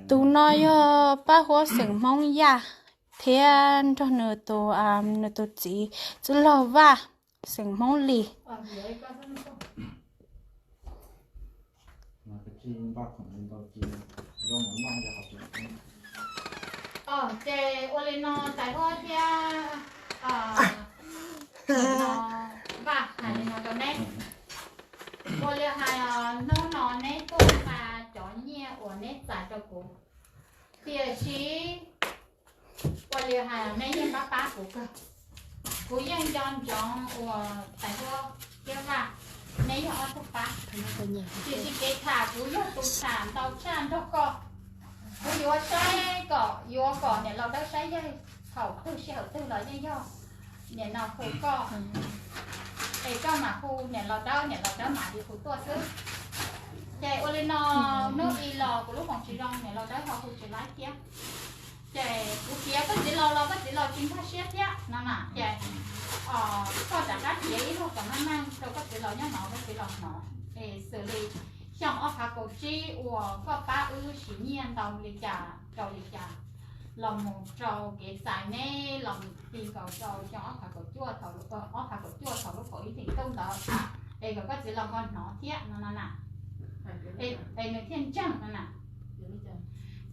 Tus no yog pab huab xeem Hmoob Yaj thiab nrog nws tus, nws tus txiv Txwj Laug Vaj, xeem Hmoob Lis. Ces ua li no tais huab thiab, no Vaj hais li no rau neb. Ua li hais hnub no neb tuaj nqa cov nyiaj uas neb txais rau kuv, tiam sis ua li hais neb yeej pab pab kuv kawg. Kuv yeej nco ntsoov uas tais huab thiab Vaj, neb yog ob tug pab. Tiam sis kev tham kuv yog tus tham ntau tshaj nrog koj. Kuv yuav saib kom, yuav kom niam laus Dawb saib yaig thaum twg sij hawm twg los yeej yog niam no hu koj, es koj mam hu niam laus Dawb, niam laus Dawb mam li hu tuaj xwb. Ces ua li no, hnub i los kuv lub foos tsis zoo, niam laus Dawb ho hu tsis laib thiab. Ces kuv piav koj txiv laus los koj txiv laus tsis nkag siab thiab no na. Ces koj rov qab piav ib lub kom meej meej rau koj txiv laus nyob no koj txiv laus hnov, es xws li xyoo ob phav kaum tsib uas koj pab wb siv nyiaj ntau li cas rau li cas, los mus rau kev txais neb los mus ti nkaus rau xyoo ob phav kaum cuaj thaum, ob phav kaum cuaj thaum lub kaum ib hlis ntuj ntawd, es kom koj txiv laus ho hnov thiab no no na. Es nws thiaj ntseeg no na.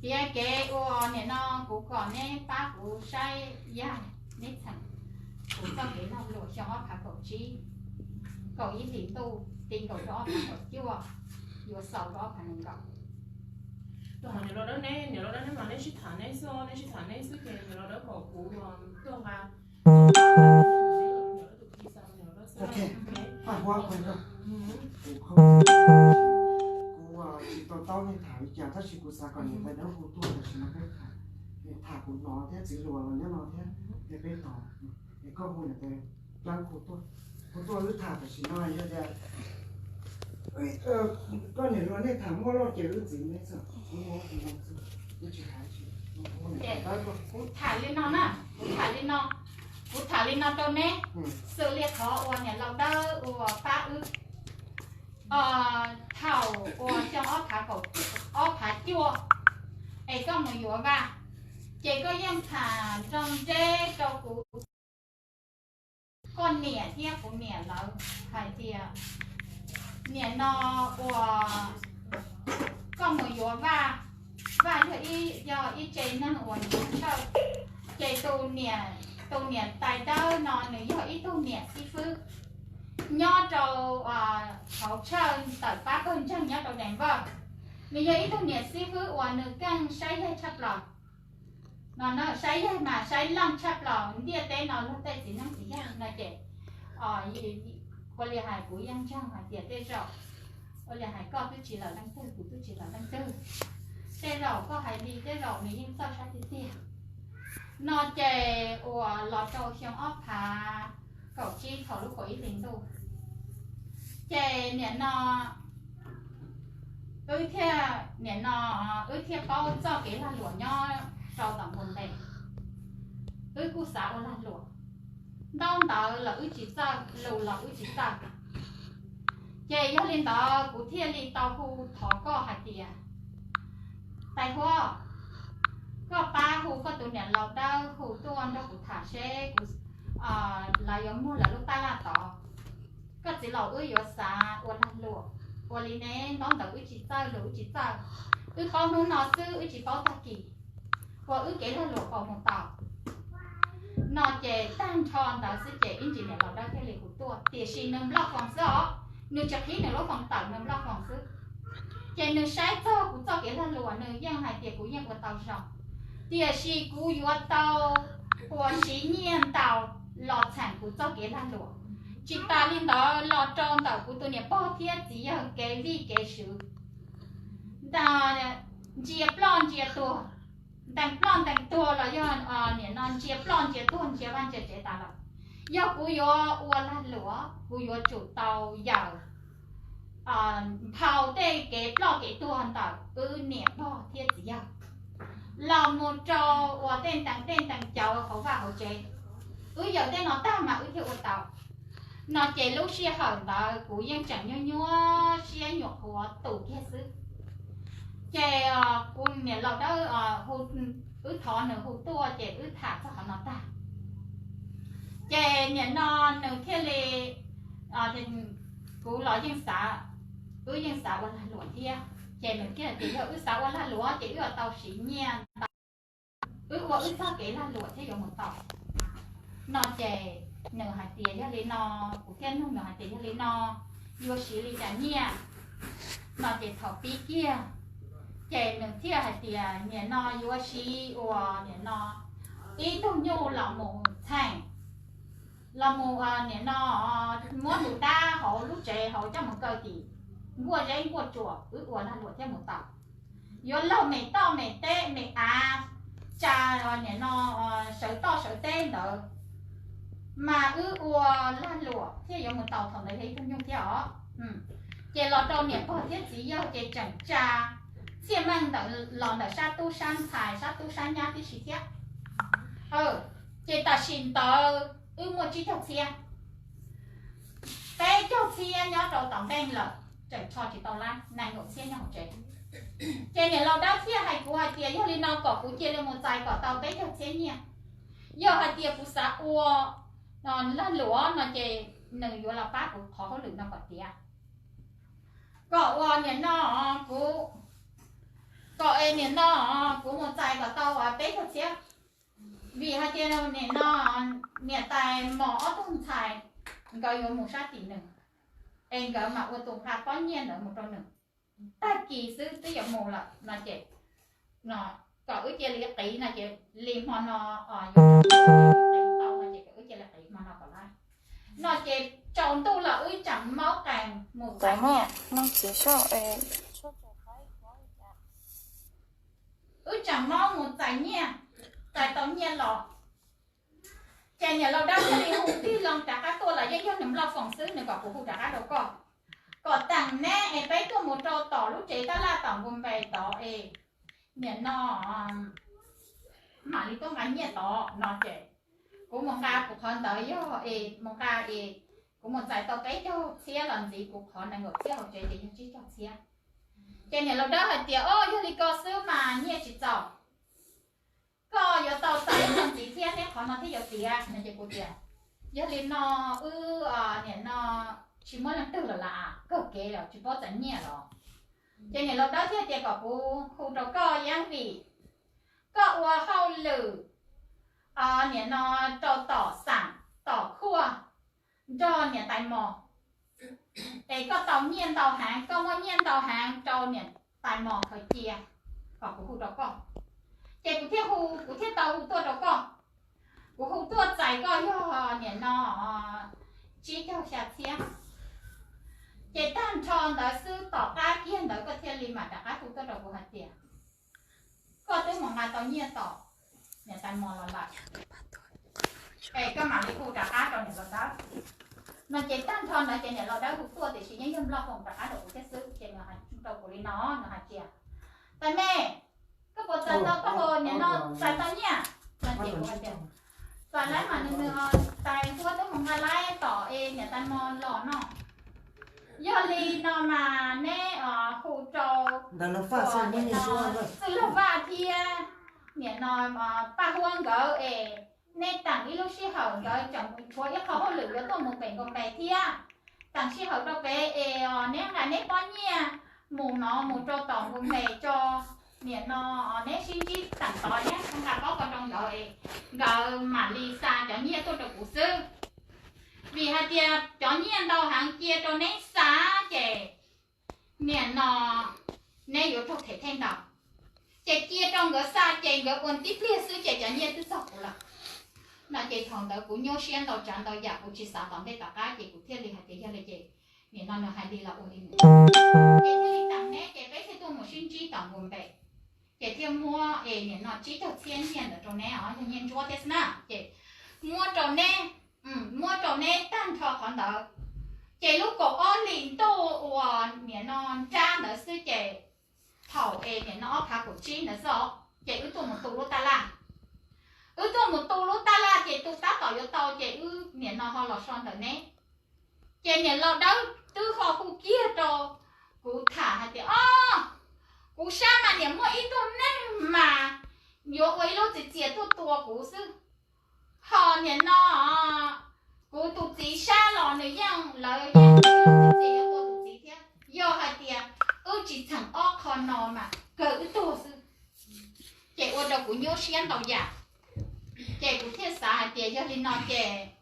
Tias kev ua niam no kuv kom neb pab kuv saib yaig neb txheem kuv txoj kev lag luam xyoo ob phav kaum tsib, kaum ib hlis ntuj ti nkaus rau ob phav kaum cuaj, yuav xaus rau ob phav nees nkaum. Niam laus Dawb, niam laus Dawb neb mas neb sib tham neb xwb, neb sib tham neb xwb ces niam laus Dawb kom kuv tuaj nqa. Kuv tsis to taub nej tham li cas tab sis kuv xav kom niam tais Dawb hu tuaj tam sim no peb tham. Tham kuv hnov thiab txiv hluas los nyob no thiab, es peb tos, es koj hu niam tais Dawb hu tuaj, hu tuaj wb tham tam sim no yog tias koj niam hluas nej tham muaj loj ces wb txiv neb xwb, wb tsis hais. Kuv tham li no na, kuv tham li no, kuv tham li no rau neb, xws li qhov uas niam laus Dawb uas pab wb thaum uas xyoo ob phav cuaj, es koj mus yuav Vaj, ces koj yeej tham nroo nreb rau kuv, koj niam thiab kuv niam lawv hais tias niam no uas koj mus yuav Vaj, Vaj yog ib, yog ib tse neeg uas ntshaw, ces tus niam, tus niam tais Dawb no nws yog ib tug niam xib fwb nyob rau hauv tshawj tawm pab pawg ntseeg nyob rau Denver. Nws yog ib tug niam xib fwb uas nws keej saib yaig tshaj plaws. No saib yaig mas saib leej tshaj plaws ntiaj teb no luag tej txiv neej txiv yawg no ces ua li hais kuv yeej ntseeg hais tias tej zaum ua li hais koj twb tsis lawm leej twg, kuv twb tsis lawm leej twg, tej zaum koj hais li tej zaum nws yeej txawj saib tiag tiag. No ces uas los rau xyoo ob phav kaum tsib thaum lub kaum ib hlis ntuj, ces niam no wb thiaj, niam no wb thiaj paub txoj kev lag luam nyob rau tom npoo npe. Wb kuj xav ua lag luam, ntaub ntawv los wb tsis txawj, lus los wb tsis txawj. Ces yog li ntawd kuv thiaj li tau hu thov koj hais tias, tais huab, koj pab hu koj tus niam laus Dawb hu tuaj nrog kuv tham seb kuv, lawv yuav muag lawv lub tab laj tod. Koj txiv laus wb yuav xav ua lag luam, ua li ne ntaub ntawv wb tsis txawj, lus wb tsis txawj, wb paub hnub no xwb wb tsis paub tag kis, ua wb kev lag luam puas mus tau. No ces tag nrho ntawd xwb ces ib ntsis niam laus Dawb thiaj li hu tuaj, tiam sis nws nploj foos xwb os, nws tsis qhib nws lub foos tawm, nws nploj foos xwb. Ces nws saib txog kuv txoj kev lag luam nws yeej hais tias kuv yeej ua tau zoo, tiam sis kuv yuav tau ua siv nyiaj ntau los txheem kuv txoj kev lag luam. Tsis tas li ntawd los rau ntawm kuv tus niam pog thiab txiv yawg kev vij kev sw, ntsia ploj ntsia tuag, ntees ploj ntees tuag los yog niam no ntsia ploj ntsia tuag ntsia vaj ntsia tsev tas lawm. Yog kuv yuav ua lag luam kuv yuav tsum tau yawm nphau tej kev ploj kev tuag ntawm wb niam pog thiab txiv yawg los mus rau ua tej ntees tej ntees cawv hauv vaj hauv tsev. Wb yawm tej no tag mas wb thiaj ua tau. No ces lub sij hawm ntawd kuv yeej tseem nyuaj nyuaj siab nyuam qhuav tu kiag xwb. Ces kuv niam laus dawb, wb thov nws hu tuaj ces wb tham txog qhov no tag. Ces nim no nws thiaj li, kuv los yeej xav, wb yeej xav ua lag luam thiab. Ces nws thiaj tias yog wb xav ua lag luam ces wb yuav tau siv nyiaj ntau, wb ua wb txoj kev lag luam thiaj yuav mus tau. No ces nws hais tias yog li no, kuv thiaj nug nws hais tias yog li no yuav siv li cas nyiaj. No ces thaum pib kiag ces nws thiaj hais tias nim no yuav siv ua nim no ib tug nyuj los mus txheem, los mus nim no muab tus dab hauv lub tsev hauv coj mus kaw tim nkuaj zeb nkuaj tsuas, wb ua lag luam thiaj mus tau. Yuav laug me toj me teb me av, tsa nim no sawv toj sawv teb ntawd, mas wb ua lag luam thiaj yuav mus tau thaum ntawd yog ib tug nyuj thiab os. Ces los rau niam pog thiab txiv yawg ces tseem tsa txhiaj meej ntawm, los ntawm sab tub sab ntxhais sab tub sab nyab tib si thiab. Ces tam sim ntawd wb muaj tsib caug txhiab, peb caug txhiab nyob rau tom npeej lawm, tseem tsho tsis tau lab, nees nkaum txhiab nyob hauv tsev. Ces niam laus dawb thiaj hais kuv hais tias yog li no kom kuv cia li mus txais kom tau peb caug txhiab nyiaj. Yog hais tias kuv xav ua lag luam no ces nws yuav los pab kuv qhov hauj lwm no kom tiav, kom ua nim no kuv, kom es nim no kuv mus txais kom tau peb caug txhiab. Vim hais tias nim no niam tais mos ob tug ntxhais nkawd yuav mus sab tim nws, es nkawd mam ua tus nqa pob nyiaj ntawd mus rau nws. Tag kis xwb twb yuav mus lawm no ces, kom wb cia li qiv no ces li hmo no, yuav qiv tau no ces kom wb cia li qiv hmo no kom lab. No ces tsaus ntuj los wb tseem maub qees mus txais nyiaj. Wb tseem maub mus txais nyiaj, txais tau nyiaj los ces niam laus dawb thiaj li hu tig loo rov qab tuaj los yeej yog nws Nplog Foom xwb, nws kom kuv hu rov qab rau koj, kom teem neb es peb tuaj mus rau tom lub tsev tab laj tom npus npes tod es nim no mam li tuaj nqa nyiaj tod no ces kuv mus nqa kuv qhov ntawd yog es mus nqa es kuv mus txais tau peb caug txhiab los ntxiv kuv qhov nees nkaum txhiab hauv tsev ces yog tsib caug txhiab. Ces niam laus dawb hais tias o yog li ko xwb mas nyiaj tsis txaus, koj yuav tau txais nyiaj ntxiv thiab neb qhov no thiaj yuav tiav no ces kuv tias yog li no wb nim no tsis muaj leej twg lawm las, kawg kev los tsis paub txais nyiaj los. Ces niam laus dawb thiaj tias kom kuv hu rau koj yeeb vim koj ua hauj lwm nim no rau tom xeem tom khuaj nrog niam tais mos, es koj tau nyiaj ntau heev, koj muaj nyiaj ntau heev rau niam tais mos khaws cia, kom kuv hu rau koj. Ces kuv thiaj hu, kuv thiaj tau hu tuaj rau koj. Kuv hu tuaj txais koj yog nim no tsib caug xya txhiab. Ces tag nrho ntawd xwb tom qab kiag ntawd koj thiaj li mam rov qab hu tuaj rau kuv hais tias koj twb mus nqa tau nyiaj tom niam tais mos los lawm, es koj mam li hu rov qab rau niam laus dawb. No ces tag nrho ntawd ces niam laus dawb hu tuaj tiam sis yeej yog Nplog Foom rov qab rau kuv thiab xwb, ces nws hais rau kuv li no, nws hais tias tais me, koj puas txais tau koj hu nim no txais tau nyiaj no ces kuv hais tias txais lawm mas nws, nws tais huab twb mus nqa lawm tom es niam tais mos los no. Yog li no mas neb hu rau Txwj Laug Vaj thiab nim no Paj Huab nkawd es neb teem ib lub sij hawm nkawd tseem tshuav ib qho hauj lwm yuav tuaj mus pem nkaus npe thiab. Teem sij hawm rau pem es neb nqa neb pob nyiaj mus no mus rau tom nkaus npe tso. Nim no neb sib ntsib teem tod neb nqa pob ko rau nkawd es nkawd mam li xa cov nyiaj tuaj rau kuv xwb. Vim hais tias cov nyiaj ntau heev cia rau neb xa ces nim no neb yuav raug them thej ntau. Ces cia rau nkawd xa ces nkawd ua tib pliag xwb ces cov nyiaj twb txog kuv lawm. No ces thaum ntawd kuv nyuaj siab ntau tsav ntau yam kuv tsis xav tom ntej tom qab ces kuv thiaj li hais tias yog li ces nim no nws hais li los ua li nws. Ces thiaj li teem neb ces peb thiaj tuaj mus sib ntsib tom nkaus npe. Ces thiaj muab es nim no tsib caug txhiab nyiaj ntawd rau neb os, yog nyiaj ntsuab thiab xwb na. Ces muab rau neb, muab rau neb tag nrho qhov ntawd. Ces lub kaum ob hlis ntuj uas nim no nrab ntawd xwb ces thaum es nim no ob phav kaum tsib ntawd xwb os, ces wb tuaj mus tu lub taj laj. Wb tuaj mus tu lub taj laj ces tu tab tom yuav tau ces wb nim no ho los so ntawm neb. Ces niam laus dawb twb ho hu kiag rau kuv tham hais tias, o, kuv sab mas niam muaj ib tug neeg mas yuav ua ib lub txiv txias tuaj tua kuv xwb. Ho niam no kuv tus txiv sab los nws yeej lawv yeej ib lub txiv txias yuav tua tus txiv thiab. Yog hais tias wb tsis txheem ob qho no mas kawg wb tuag xwb. Ces ua rau kuv nyuaj siab ntau yam. Ces kuv thiaj xav hais tias yog li no ces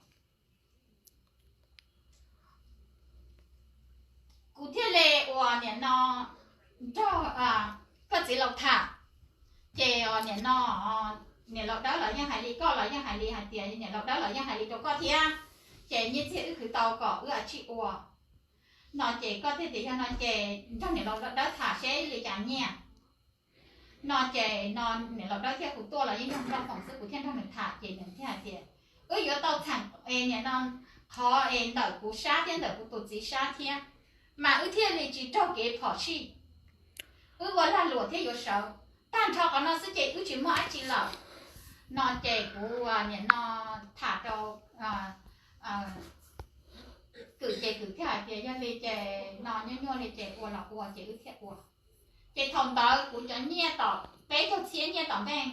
kuv thiaj li ua niam no nrog koj txiv laus tham. Ces niam no, niam laus dawb los yeej hais li, koj los yeej hais li hais tias niam laus dawb los yeej hais li rau koj thiab. Ces nyiaj txiag wb khwv tau kom wb ua tsij ua no ces koj thiaj tias yog no ces nrog niam laus dawb tham seb li cas nyiaj no ces no niam laus dawb thiaj hu tuaj los yeej yog nrog foom xwb, kuv thiaj nrog nws tham ces nws thiaj hais tias wb yuav tau txheem es niam no qhov es ntawm kuv sab thiab ntawm kuv tus txiv sab thiab, mas wb thiaj li tsis raug kev phom sij. Wb ua lag luam thiab yuav sawv tag nrho qhov no xwb ces wb tsis muaj dab tsi lawm no ces kuv niam no tham rau Kwm ces Kwm thiaj hais tias yog li ces no nyuaj nyuaj li ces ua los ua ces wb thiaj ua. Ces thaum ntawd kuv cov nyiaj tom peb caug txhiab nyiaj tom ntej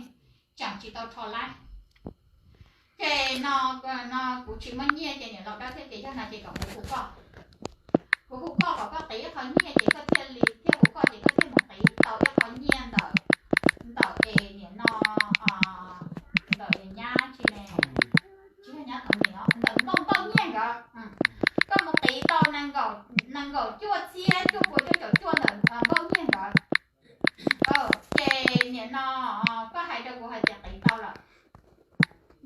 tseem tsis tau rho laib. Ces no, no kuv tsis muaj nyiaj ces niam laus dawb thiaj tias yog no ces kom kuv hu koj, kuv hu koj kom koj qiv ib qho nyiaj ces koj thiaj li, thiaj hu koj ces koj thiaj mus qiv tau ib qho nyiaj ntawm, ntawm es niam no, ntawm es nyab tsis ne, tsis yog nyab tau niam, ntawm Nkauj Nkauj Nyiaj nkawd. Koj mus qiv tau nees nkaum cuaj txhiab cuaj puas cuaj caum cuaj ntawm Nkauj Nyiaj nkawd. Ces niam no koj hais rau kuv hais tias qiv tau lawm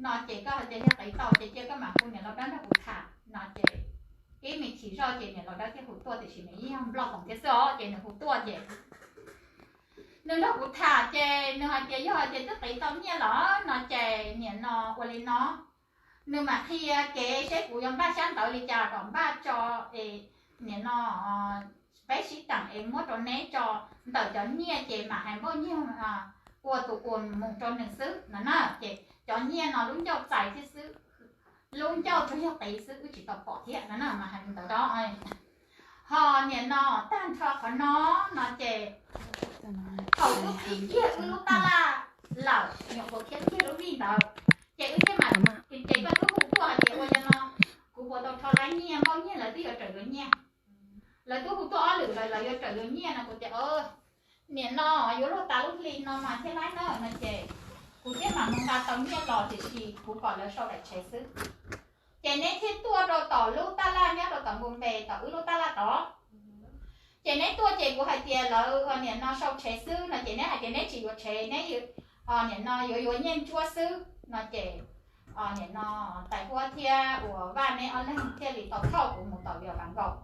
no ces koj hais tias yog qiv tau ces cia koj mam hu niam laus dawb nrog kuv tham no ces ib me chim zoj ces niam laus dawb thiaj hu tuaj tiam sis nws yeej yog Nplog Foom thiab xwb os. Ces nws hu tuaj ces nws nrog kuv tham ces nws hais tias yog hais tias twb qiv tau nyiaj lawm no ces niam no ua li no, nws mam qhia kev seb kuv yuav npaj sab ntawv li cas kom npaj tso es niam no peb sib teem es muab rau neb tso. Ntawm cov nyiaj ces mam hais Nkauj Nyiaj ua tus ua mus rau nws xwb no na. Ces cov nyiaj no lub ncauj txais thiab xwb, lub ncauj tsuas yog qiv xwb wb tsis tau pom thiab no na, mas hais li ntawd os. Ho niam no tag nrho qhov no no ces thaum twb qhib kiag wb lub tab laj lawm, nyuam qhuav qhib kiag lub vij ntawd, ces wb thiaj mam, ces koj twb hu tuaj hais tias ua li no, kuv puas tau rho laib nyiaj, Nkauj Nyiaj lawv twb yuav raws yuav nyiaj. Lawv twb hu tuaj ob lwm lawm, lawv yuav raws yuav nyiaj no. Kuv tias niam no yuav luag tas lub hli no mas thiaj laib na no ces kuv thiaj mam mus nqa tau nyiaj los tiam sis kuv kom lawv sau daim tshev xwb. Ces neb thiaj tuaj rau tom lub tab laj nyob rau tom npus npe tom wb lub tab laj tod. Ces neb tuaj ces kuv hais tias lawv niam no sau tshev xwb no ces neb hais tias neb tsis yuav tshev, neb niam no yuav yuav nyiaj ntsuab xwb no ces niam no Tais Huab thiab uas Vaj neb ob leeg thiaj li tau thauj kuv mus tom Vias Vas Nkaus,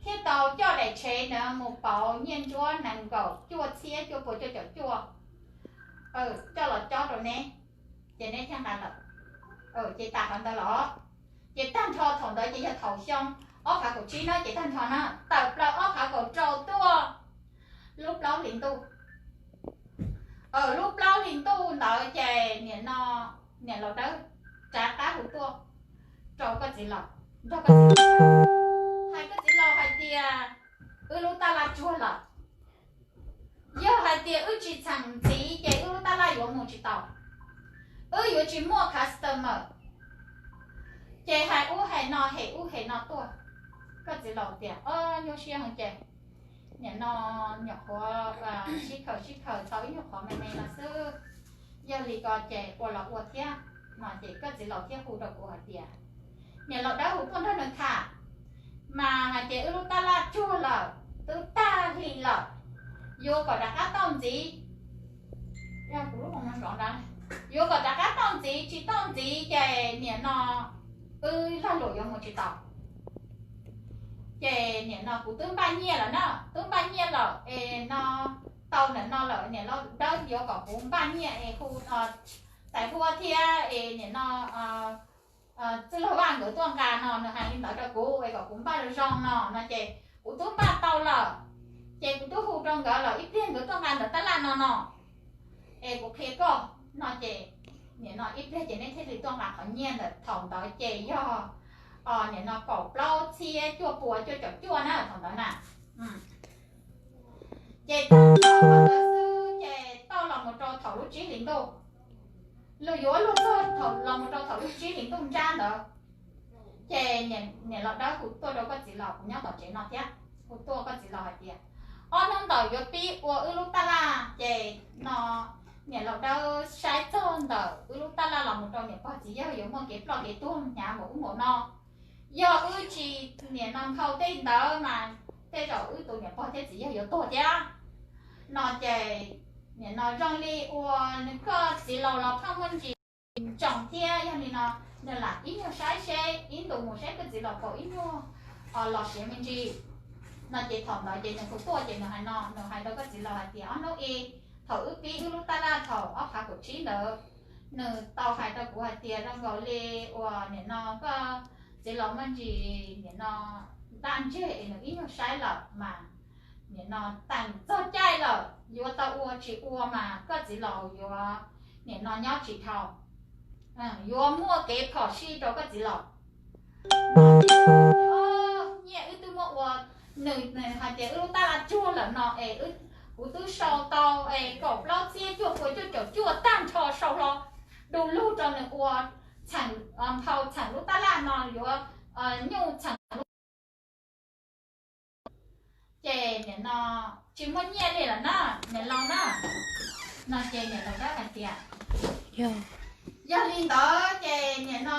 thiaj tau coj daim tshev ntawd mus pauv nyiaj ntsuab nees nkaum cuaj txhiab cuaj puas cuaj caum cuaj, coj los cob rau neb, ces neb thiaj nqa lawm. Ces tas qhov ntawd los, ces tag nrho thaum ntawd ces yog thaum xyoo ob phav kaum tsib na, ces tag nrho na tawm plaws ob phav kaum rau tuaj lub plaub hlis ntuj. Lub plaub hlis ntuj ntawd ces niam no, niam laus dawb rov qab hu tuaj rau koj txiv laus, nrog koj txiv laus, hais koj txiv laus hais tias wb lub tab laj tsuag lawm. Yog hais tias wb tsis txheem ntxiv ces wb lub tab laj yuav mus tsis tau, wb yuav tsis muaj customer. Ces hais ub hais no hem ub hem no tuaj. Koj txiv laus tias, o, nyuaj siab heev ces niam no nyuam qhuav sib khaws sib khaws tau ib nyuag qhov me me no xwb. Yog li ko ces ua los ua thiab no ces koj txiv laus thiaj hu rau kuv hais tias niam laus dawb hu tuaj nrog nws tham, mas hais tias wb lub tab laj tsuag lawm, twb tag hli lawm, yuav kom rov qab tau ntxiv. Yuav kom rov qab tau ntxiv, tsis tau ntxiv ces niam no wb lag luam yuav mus tsis tau. Ces niam no kuv twb npaj nyiaj lawm na, twb npaj nyiaj lawm es no tau ntawm no lawm, niam laus dawb yuav kom kuv npaj nyiaj es hu Tais Huab thiab es niam no Txwj Laug Vaj nkawd tuaj nqa no, nws hais li ntawd rau kuv es kom kuv npaj zoo no no ces kuv twb npaj tau lawm. Ces kuv twb hu rau nkawd lawm, ib pliag nkawd tuaj nqa ntawm tab laj no no es kuv qhia koj no ces niam no ib pliag ces neb thiaj li tuaj nqa qhov nyiaj ntawm thaum ntawd ces yog nim no kaum plaub txhiab cuaj pua cuaj caum cuaj na thaum ntawd na. Ces txog thaum ntawd xwb ces tau los mus rau thaum lub tsib hlis ntuj, luag yuav luag txog thaum los mus rau thaum lub tsib hlis ntuj nrab ntawd, ces niam laus Dawb hu tuaj rau koj txiv laus, kuv nyob tom tsev no thiab, hu tuaj koj txiv laus hais tias, ob hnub ntawm yuav pib ua wb lub taj laj ces no niam laus Dawb saib txog ntawm wb lub taj laj los mus rau niam pog txiv yawg yuav muaj kev ploj kev tuag hnyav npaum ub npaum no. Yog wb tsis nim no nphau tej ntawd mas tej zaum wb tus niam pog thiab txiv yawg yuav tuag thiab. No ces nim no zoo li uas koj txiv laus los pheej muaj ntsis ntsoov thiab, yog li no nws lam ib nyuag saib seb ib ntus mus seb koj txiv laus puas ib nyuag los siav me ntsis. No ces thaum ntawd ces nws hu tuaj ces nws hais no, nws hais rau koj txiv laus hais tias ob hnub i thaum wb pib wb lub taj laj thaum ob phav kaum tsib ntawd, nws tau hais rau kuv hais tias zoo nkaus li uas nim no koj txiv laus muaj ntsis nim no ntaj ntseg es nws ib nyuag saib lawm mas nim no teem txog caij lawm yuav tau ua tsis ua mas koj txiv laus yuav nim no nyob tsis dhau, yuav muaj kev phom sij rau koj txiv laus. Nyiaj wb twb muab ua, nws hais tias wb lub taj laj tsuag lawm no es kuv twb sau tau es kaum plaub txhiab cuaj pua cuaj caum cuaj tag nrho sau hlo du lug rau nws ua, txheem, nphau txheem lub taj laj no yuav nyuj txheem lub, ces nim no tsis muaj nyiaj li lawm na, niam laus na. No ces niam laus Dawb hais tias, yog li ntawd ces nim no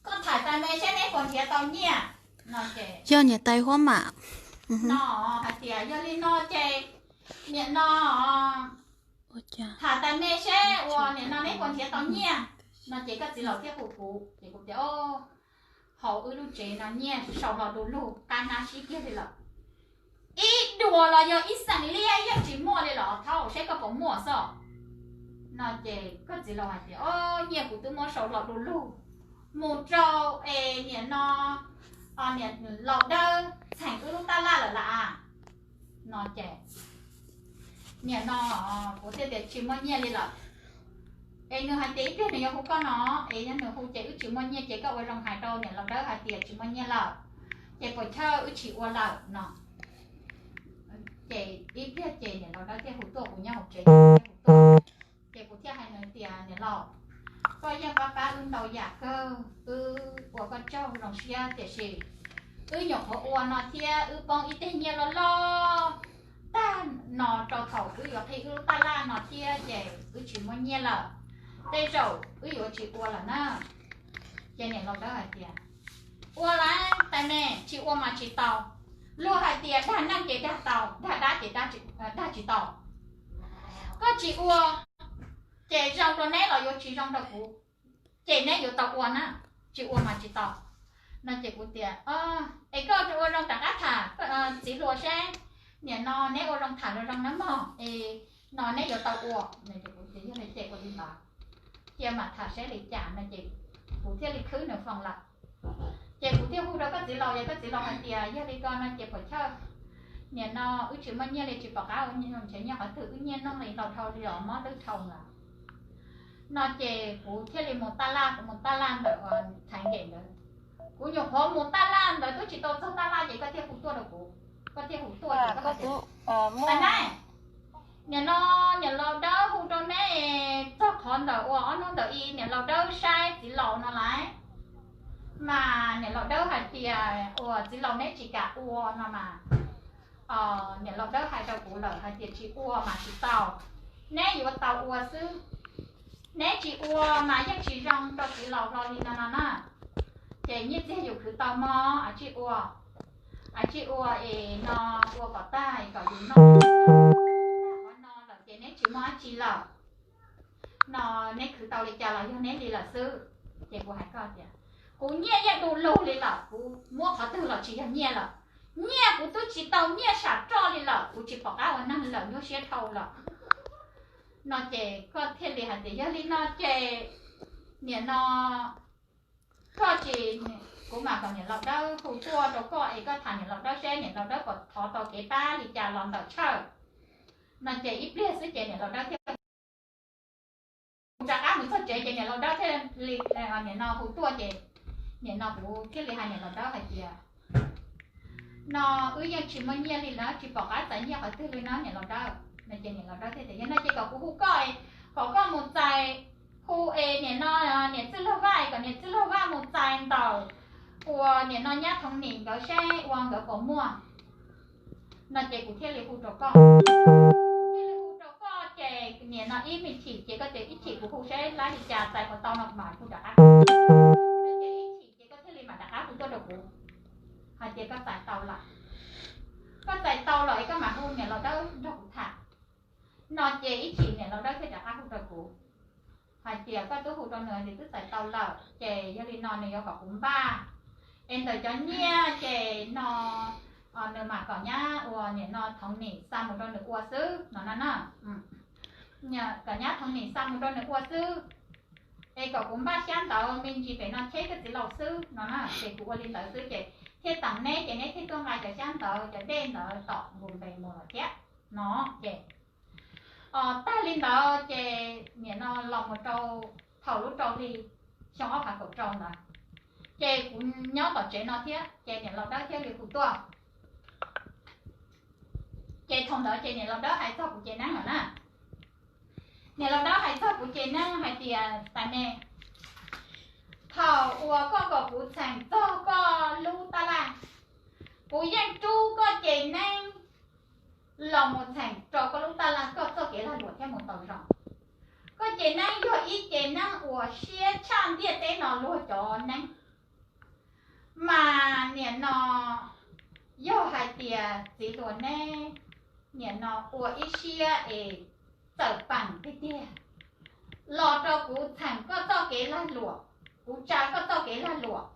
koj tham tais me seb neb puas nrhiav tau nyiaj. No ces yog niam tais Huab Mam no hais tias yog li no ces nim no tham tais me seb uas nim no neb puas nrhiav tau nyiaj. No ces koj txiv laus thiaj hu kuv ces kuv tias, hauv wb lub tsev no nyiaj sau hlo du lug qab nab sib kiag li lawm. Ib duas los yog ib xeem liab yeej tsis muaj li los thauj seb koj puas muaj xwb. No ces koj txiv laus hais tias, o, nyiaj kuv twb muab sau hlo du lug mus rau es nim no niam laus Dawb txheem wb lub taj laj lawm las. No ces nim no kuv thiaj tias tsis muaj nyiaj li lawm. Es nws hais tias ib pliag nws yuav hu koj no, es yog nws hu ces wb tsis muaj nyiaj ces koj ua zoo hais rau niam laus Dawb hais tias tsis muaj nyiaj lawm, ces puas chawj wb tsis ua lawm no. Ces ib pliag ces niam laus Dawb thiaj hu tuaj, kuv nyob hauv tsev thiaj hu tuaj. Ces kuv thiaj hais nws tias niam laus, koj yeej pab pab wb ntau yam kawg, wb ua koj tsaug zoo siab tiam sis wb nyuam qhuav ua no thiab wb poob ib teg nyiaj loj loj tag no rau thaum wb yuav qhib wb lub taj laj no thiab ces wb tsis muaj nyiaj lawm, tej zaum wb yuav tsis ua lawm na. Ces niam laus Dawb hais tias, ua lawm tais me, tsis ua mas tsis tau. Luag hais tias dag neeg ces dag tau, dag dab ces dag tsis tau. Koj tsis ua ces zoo rau neb los yuav tsis zoo rau kuv, ces neb yuav tau ua na, tsis ua mas tsis tau. No ces kuv tias, es koj ua zoo rov qab tham txiv hluas seb, nim no neb ua zoo tham zoo zoo na mog, es no neb yuav tau ua. Kuv tias yog li ces ua li ntawd, cia mam tham seb li cas no ces kuv thiaj li khwb nws foos lawm. Ces kuv thiaj hu rau koj txiv laus, yog koj txiv laus hais tias yog li ko no ces puas chawj, nim no wb tsis muaj nyiaj li, tsis pom qab ua nrhiav nyiaj qhov twg, wb nyiaj neej li ntau dhau li os, mob lwj dhau lawm. No ces kuv thiaj li mus taj laj, kuv mus taj laj ntawm Thaiv Nkem ntawd. Kuv nyuam qhuav mus taj laj ntawd twb tsis tau txog taj laj ces koj thiaj hu tuaj rau kuv, koj thiaj hu tuaj ces koj hais tias, nim no niam laus Dawb hu rau neb txog qhov ntawm uas ob hnub ntawd i niam laus Dawb saib txiv laus no lawm, mas niam laus Dawb hais tias uas txiv laus neb tsis kam ua no mas, niam laus Dawb hais rau kuv lawm hais tias tsis ua mas tsis tau, neb yuav tau ua xwb, neb tsis ua mas yeej tsis zoo rau txiv laus hlo li no no na. Ces nyiaj txiag yus khwv tau mog, a tsij ua, a tsij ua es no ua kom tag kom yus noj. Qhov no lawm ces neb tsis muaj dab tsi lawm, no neb khwv tau li cas los yog neb li lawm xwb. Ces kuv hais koj tias, kuv nyiaj yeej du lug li lawm, kuv muab qhov twg los tsis yog nyiaj lawm. Nyiaj kuv twb tsis tau nyiaj sam roj li lawm, kuv tsis pom qab ua neeg lawm, nyuaj siab dhau lawm. No ces koj thiaj li hais tias yog li no ces nim no koj tsis, kuv mam kom niam laus Dawb hu tuaj rau koj es koj tham niam laus Dawb seb niam laus Dawb puas thov tau kev pab li cas los ntawm Tshawj. No ces ib pliag xwb ces niam laus Dawb thiaj Kuv rov qab mus txog tsev ces niam laus Dawb thiaj li, nim no hu tuaj ces nim no kuv thiaj li hais niam laus Dawb hais tias, no wb yeej tsis muaj nyiaj li lawm, tsis pom qab txais nyiaj qhov twg li no niam laus Dawb. No ces niam laus Dawb thiaj tias yog no ces kom kuv hu koj, kom koj mus txais, hu es nim no niam Txwj Laug Vaj, kom niam Txwj Laug Vaj mus txais ntawm uas nim no nyab Thoov Nim nkawd seb ua nkawd puas muaj. No ces kuv thiaj li hu rau koj, kuv thiaj li hu rau koj ces nim no ib me chim ces koj tias ib chim kuv hu seb lab li cas txais puas tau no kuv mam hu rov qab. No ces ib chim ces koj thiaj li mam rov qab hu tuaj rau kuv hais tias koj txais tau lawm, koj txais tau lawm es koj mam hu niam laus Dawb nrog kuv tham. No ces ib chim niam laus Dawb thiaj rov qab hu rau kuv hais tias koj twb hu rau nws tias twb txais tau lawm ces yog li no nws yuav kom kuv npaj. Es ntawm cov nyiaj ces no nws mam kom nyab uas nim no Thoov Nim xa mus rau nws ua xwb no na. Kom nyab Thoov Nim xa mus rau nws ua xwb, es kom kuv npaj xyab ntawv me ntsis pem no cheb koj txiv laus xwb no na. Ces kuv ua li ntawd xwb ces thiaj teem neb ces neb thiaj tuaj nqa cov xyab ntawv cov dej ntawd tom npus npe mus lawm thiab no. Ces tag li ntawd ces nim no los mus rau thaum lub rau hli xyoo ob phav kaum rau ntawd, ces kuv nyob tom tsev no thiab ces niam laus Dawb thiaj li hu tuaj. Ces thaum ntawd ces niam laus Dawb hais txog kuv ces neeb lawm na. Niam laus Dawb hais txog kuv ces neeb hais tias tais me, thaum uas koj kom kuv txheem txog koj lub tab laj, kuv yeej rub koj ces neeb los mus txheem rau koj lub tab laj koj txoj kev lag luam thiaj mus tau zoo. Koj ces neeb yog ib ces neeb uas siab tshaj ntiaj teb no luag cov neeb. Mas nim no yog hais tias txiv hluas neb nim no ua ib siab es txawm peem tiag tiag los rau kuv txheem koj txoj kev lag luam, kuv tsa koj txoj kev lag luam,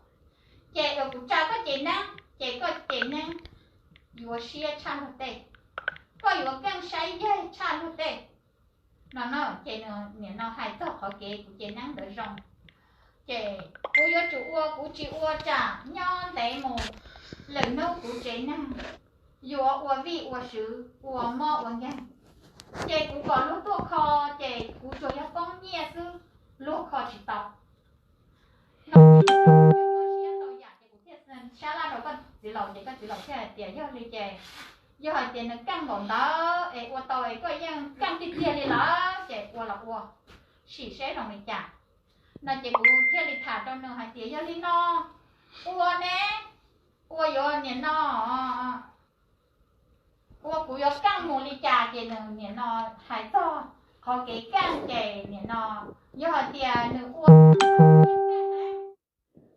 ces uas kuv tsa koj ces neeb ces koj ces neeb yuav siab tshaj luag tej, koj yuav keej saib yaig tshaj luag tej no na. Ces nim no hais txog qhov kev kuv ces neeb ntawd zoo, ces kuv yuav tsum ua, kuv tsis ua tsam nyob ntev mus lwm hnub kuv tsev neeg yuav ua vij ua sw, ua mob ua nkeeg, ces kuv kom luag tuaj kho ces kuv tsuas yog poob nyiaj xwb, luag kho tsis tau. Siab tau yam ces kuv thiaj sab laj rau koj txiv laus ces koj txiv laus thiaj hais tias yog li ces yog hais tias nws keej npaum ntawd es ua tau es koj yeej keej tiag tiag li lawm ces ua los ua, sim seb zoo li cas. No ces kuv thiaj li tham rau nws hais tias yog li no, ua ne, ua yuav nim no, ua kuv yuav keej mus li cas ces nws nim no hais txog qhov kev keej ces nim no yog hais tias nws ua,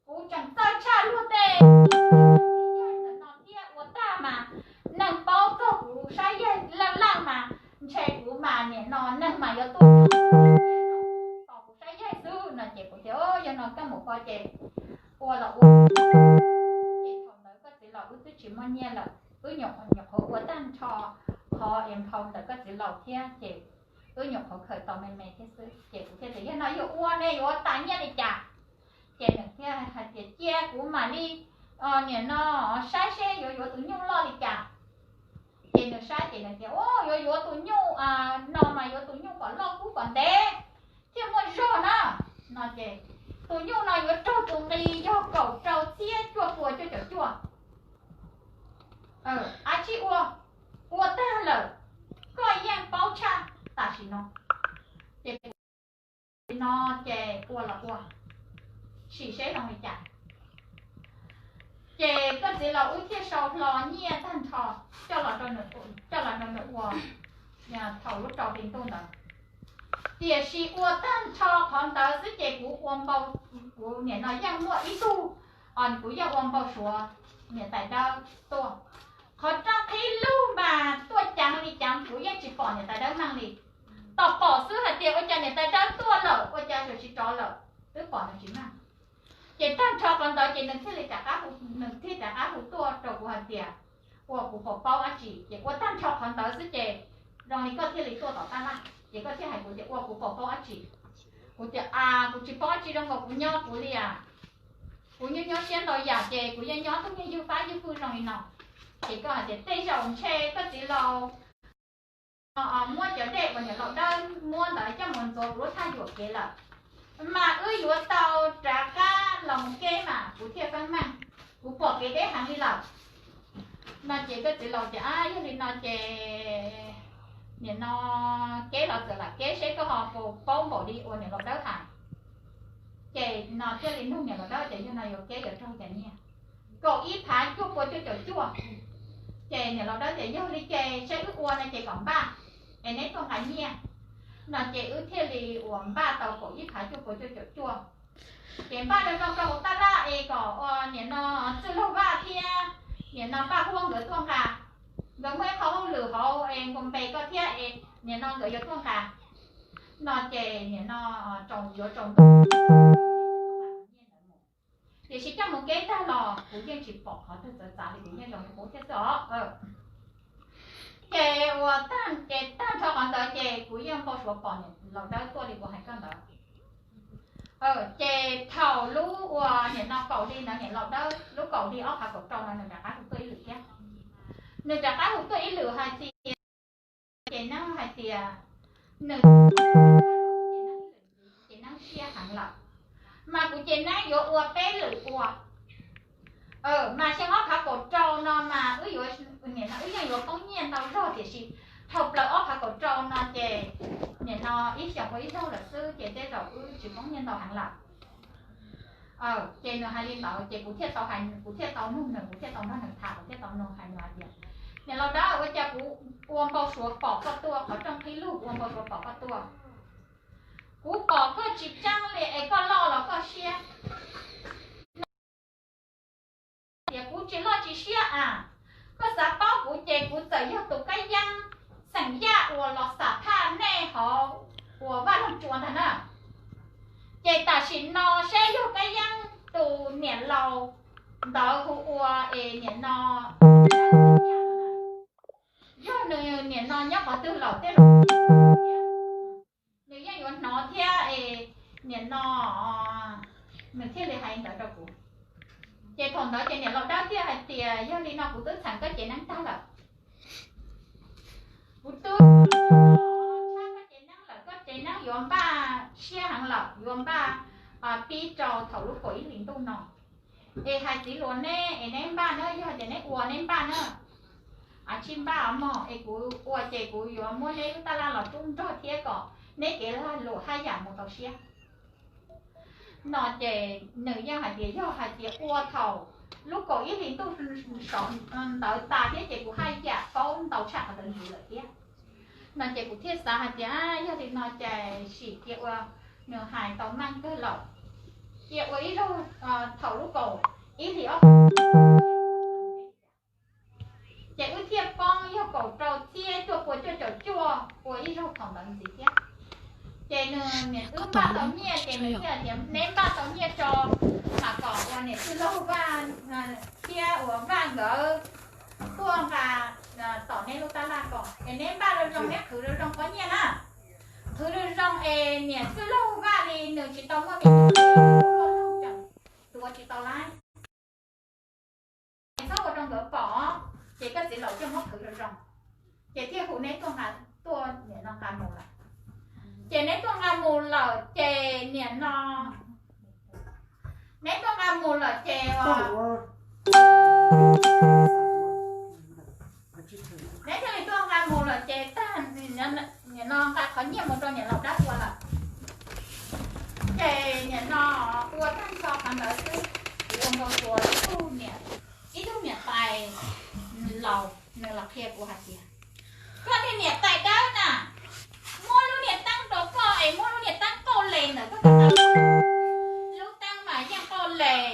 kuv tseem txawj tshaj luag tej no thiab ua tag mas neeg paub txog kuv sab yaig laj laj mas ntshe kuv mas nim no neeg mas yuav tuaj tos kuv sab yaig xwb no ces kuv tias yog no keej mus ko ces ua los ua. Ces thaum ntawd koj txiv laus wb twb tsis muaj nyiaj lawm, wb nyuam qhuav ua tag nrho qhov es nphau ntawm koj txiv laus thiab ces wb nyuam qhuav khaws tau me me thiab xwb ces kuv thiaj tias yog no yog ua ne yuav tas nyiaj li cas. Ces nws thiaj hais tias cia kuv mam li nim no saib seb yuav yuav tus nyuj loj li cas. Ces nws saib ces nws tias yuav yuav tus nyuj no mas yuav tus nyuj kom loj kub kom ntev thiaj muaj zog na. No ces tus nyuj no yuav raug tus nqi yog kaum rau txhiab cuaj puas cuaj caum cuaj. Ab tsi ua, ua tag lawm, koj yeej paub tshaj tam sim no. Ces no ces ua los ua, sim seb zoo li cas. Ces koj txiv laus wb thiaj sau hlo nyiaj tag nrho coj los rau nws ua thaum lub rau hli ntuj ntawd. Tiam sis ua tag nrho qhov ntawd xwb ces kuv ua npau, kuv nim no yeej muaj ib tug, kuv yeej ua npau suav niam tais Dawb tuaj. Qhov rab qhib lug mas tuaj ceev li ceev kuv yeej tsis pom niam tais Dawb meej li. Tos pom xwb hais tias ua cas niam tais Dawb tuaj lawm ua cas tsuas tsis rov lawm, twb pom nws tsis meej. Ces tag nrho qhov ntawd ces nws thiaj li rov qab, nws thiaj rov qab hu tuaj rau kuv hais tias ua kuv puas paub dab tsi. Ces ua tag nrho qhov ntawd xwb ces zoo li koj thiaj li tuaj tom tab laj ces koj thiaj hais kuv tias ua kuv puas paub dab tsi. Kuv tias a kuv tsis paub dab tsi, zoo nkaus kuv nyob kuv li as, kuv nyuaj nyuaj siab ntau yam ces kuv yeej nyob tug nyiag ywj fab ywj fwj zoo li no. Ces koj hais tias tej zaum ntshe koj txiv laus muab cov dej uas niam laus Dawb muab ntawd coj mus ntxuav kuv lub thaj yuam kev lawm, mas wb yuav tau rov qab los mus kev mas kuv thiaj feeb meej, kuv pom kev deb heev li lawm. No ces koj txiv laus tias, Ab, yog li no ces nim no kev los txawm lam kev seb koj ho puas paub npaum li uas niam laus Dawb hais. Ces no thiaj li nug niam laus Dawb tias yog no yuav kev yuav raug cas nyiaj. Kaum ib phav cuaj pua cuaj caum cuaj. Ces niam laus Dawb tias yog li ces seb wb ua no ces kom npaj es neb tuaj nqa nyiaj. No ces wb thiaj li uas npaj tau kaum ib phav cuaj pua cuaj caum cuaj. Ces npaj zoo zoo rau hauv tab laj es kom ua niam no Txwj Laug Vaj thiab niam no Paj Huab nkawd tuaj nqa. Nkawd muaj ib qho hauj lwm hauv es nkaus npe koj thiab es niam no nkawd yuav tuaj nqa. No ces niam no yuav tsaus ntuj, tiam sis coj mus kev tag los kuv yeej tsis pom qhov twg txawv txav li, kuv yeej zoo li qub thiab xwb os. Ces ua tag, ces tag nrho qhov ntawd ces kuv yeej npau suav pom niam laus Dawb tuaj li kuv hais koj ntawd. Ces thaum lub uas niam no kaum hli ntawd, niam laus Dawb lub kaum hli ob phav kaum rau no nws rov qab hu tuaj ib lwm thiab. Nws rov qab hu tuaj ib lwm hais tias, ces neeb hais tias nws ces neeb siab heev lawm, mas kuv ces neeb yuav ua peb lwm ua. Mas xyoo ob phav kaum rau no mas wb yuav, nim no wb yeej yuav poob nyiaj ntau zog, tiam sis dhau plaws ob phav kaum rau no ces nim no ib xyoos ua ib zaug lawm xwb ces tej zaum wb tsis poob nyiaj ntau heev lawm. Ces nws hais li ntawd ces kuv thiaj tau hais, kuv thiaj tau nug nws, kuv thiaj tau nrog nws tham, kuv thiaj tau nug hais nws hais tias, niam laus Dawb, ua cas kuv ua npau suav pom koj tuaj, qhov rooj qhib lug ua npau suav pom koj tuaj, kuv pom koj tsis tseeb li es koj loj los koj siab. Tias kuv tsis loj tsis siab a, koj xav paub kuv ces kuv txawm yog tus kab yeeb xeem Yaj uas los xam phaj nej hauv uas Vaj Loog Tsua ntag na. Ces tam sim no saib yog kab yeeb tus niam laus ntawd hu ua es nim no yog nws nim no nyob qhov twg lawm tej zaum nws yeej yuav hnov thiab es nim no nws thiaj li hais ntawd rau kuv. Ces thaum ntawd ces niam laus Dawb thiaj hais tias yog li no kuv twb txheem koj cev neeb tag lawm. Kuv twb txhab koj cev neeb lawm, koj cev neeb yuav npaj siab heev lawm, yuav npaj pib rau thaum lub kaum ib hlis ntuj no. Es hais txiv hluas neb es neb npaj na, yog tias neb ua neb npaj na, a tsis npaj mog es kuv ua ces kuv yuav muab neb lub tab laj los rub nrog thiab kom neb kev lag luam haj yam mus tau siab. No ces nws yeej hais tias yog hais tias ua thaum lub kaum ib hlis ntuj saum ntawd tas thiab ces kuv haj yam paub ntau tshaj qhov ntawd ntxiv lawm thiab. No ces kuv thiaj xav hais tias yog li no ces sim cia ua nws hais tau meej kawg lawm, cia ua ib zaug thaum lub kaum ib hlis ob ces wb thiaj poob yog kaum rau txhiab cuaj pua cuaj caum cuaj ua ib zaug thaum ntawd ntxiv thiab. Ces nws niam wb npaj tau nyiaj ces nws thiaj tias neb npaj tau nyiaj tso, mas kom ua niam Txwj Laug Vaj thiab ua Vaj nkawd tuaj nqa tom neb lub tab laj ko es neb npaj zoo zoo, neb qhwv zoo zoo pob nyiaj na. Qhwv zoo zoo es niam Txwj Laug Vaj li nws tsis tau muaj me tub, ua tsis tau lawm. Txhob ua rau nkawd pom, ces koj txiv laus thiaj muab qhwv zoo zoo, ces thiaj hu neb tuaj nqa, tuaj niam no nqa mus lawm. Ces neb tuaj nqa mus lawm ces niam no, neb tuaj nqa mus lawm ces neb thiaj li tuaj nqa mus lawm ces tag, niam no nqa qhov nyiaj mus rau niam laus Dawb ua lawm. Ces niam no ua tag nrho qhov ntawd xwb, ua npau suav ib tug niam, ib tug niam tais laus nws los qhia kuv hais tias, koj niag niam tais Dawb na, muab lub niag teeb rau koj es muab lub niag teeb qauj les ntawm koj ko taw, lub teeb mas yeej qauj les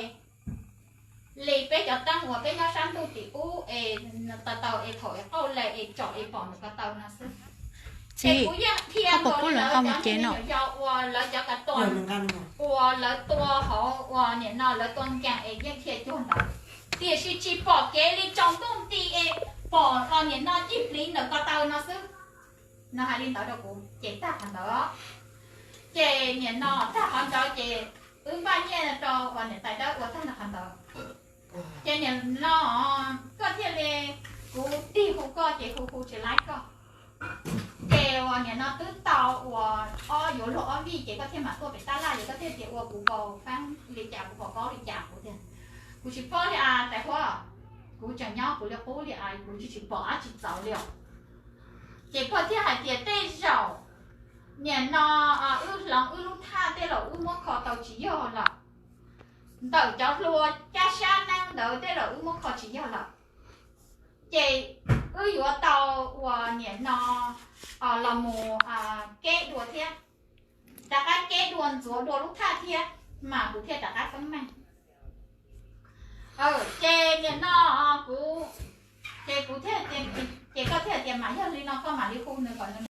li peb cov teeb uas peb nyob sab ntuj tim ub es tau tau es thaum es qauj les es tsom es pom ntawm ko taw no xwb. Ces kuv yeej qhia nkaus li lawv cov me nyuam yaus uas lawv cov ka tua, uas lawv tua hauv uas niam no lawv tua nkees es yeej qhia cuag ntawd, tiam sis tsis pom kev li tsaus ntuj nti es pom niam no cig pliv ntawm ko taw no xwb. No hais li ntawd rau kuv ces tag qhov ntawd. Ces niam no tag qhov ntawd ces wb npaj nyiaj rau uas niam tais Dawb ua tag nrho qhov ntawd. Ces niam no koj thiaj li, kuv tig hu koj ces hu hu tsis laib koj. Ces uas nim no twb tau uas ob yuav luag ob vij ces koj thiaj mam tuaj pem tab laj, ces koj thiaj tias ua kuv pos fab li cas, kuv pos paub li cas. Kuv tias kuv tsis paub li as tais huab, kuv tseem nyob kuv li qub li as, kuv tsis tsis pom dab tsi txawv li os. Ces koj thiaj hais tias tej zaum nim no wb hloov wb lub thaj tej zaum wb muab kho tau tsis yog lawm, ntawm cov hlua caj sab neeb ntawd tej zaum wb muab kho tsis yog lawm. Ces wb yuav tau uas nim no los mus keb dua thiab, rov qab keb dua ntxuav dua lub thaj thiab, mas kuv thiaj rov qab teeb meem. Ces nim no kuv, ces kuv thiaj, ces koj thiaj tias mas yog li no koj mam li hu nws kom nws